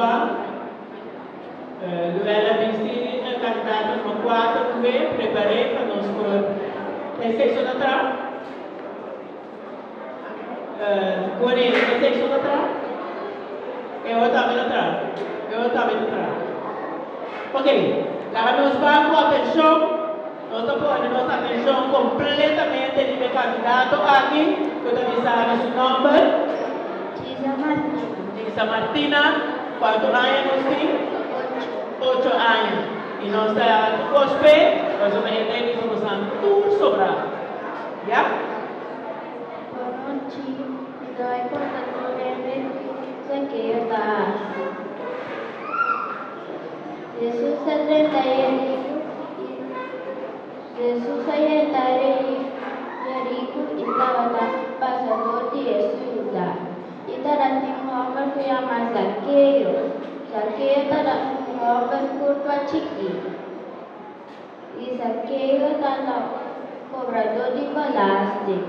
Pa Luella bisti e kandidato numero 4 un be prepar'é pa nos por ta e sekso ta tra. Kore e sekso ta tra. E otro tambe ta tra. E otro tambe ta tra. Ok, laga nos ban ku atenshon. Nos ta pone nos atenshon kompletamente riba e kandidato aki ku ta bisa mi su nòmber. Gisa Martina. Gisa Martina. Kuantu aña nos tin? Ocho. Ocho aña. I nos ta tur kos p'e, pasobra e ta e bisa nos nan tur sobrá. Ya? Bonochi, mi ta bai konta tur hende Zakeo ta hasi. Hesus a drenta Jeriko i Hesus a yenta Jeriko i tabata pasa dor di e siudat. I tabatin un hòmber ku yama Zakeo. Zakeo tabata un hòmber kurpa chikí. I Zakeo tabata un kobradó di belasting.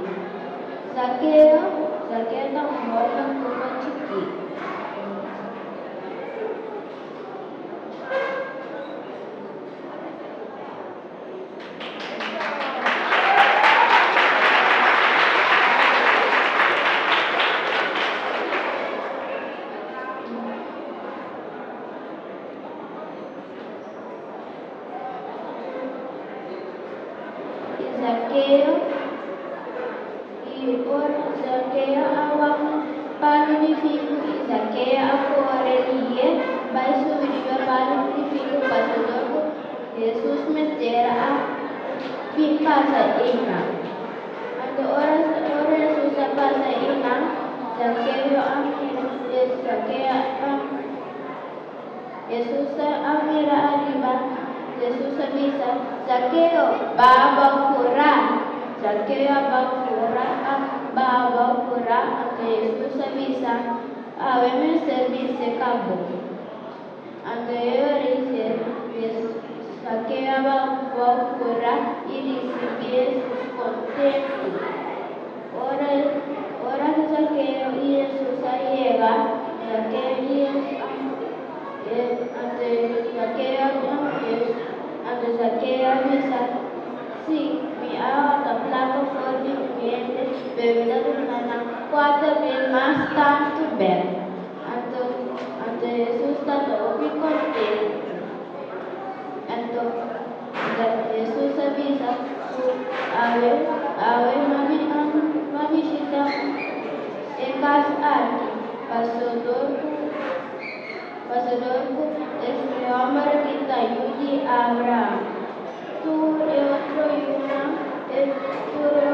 Zakeo Zakeo ta un hòmber kurpa chikí. I Zakeo, i ora Zakeo a wak palu di figu, i Zakeo a kore lihe bai subi riba palu di figu pasador ku Hesus mester a bin pasa einan. Anto ora ora Hesus a pasa einan, Zakeo a mira Zakeo a Hesus a mira ariba. Hesus a bisa, Zakeo, baha abou purá. Zakeo a baha purá, a baha abou purá. Anto Hesus a bisa, Awe mester bin serka bo. Anto e ora Zakeo a baha abou purá i risibí Hesus kontentu. Ora ora ku Zakeo i Hesus a yega, Zakeo i Anto Zakeo anto Zakeo a bisa, Sí, mi a hòrta plaka for di un hende, pero mi ta duna nan kuater bes mas tantu bèk. Anto anto Hesus tabata hopi kontentu. Anto Hesus a bisa ku awe awe m'a bishita e kas aki, pasobra ku pasobra ku e hòmber aki ta yu di Abraham. Tur e otro yunan, e tur.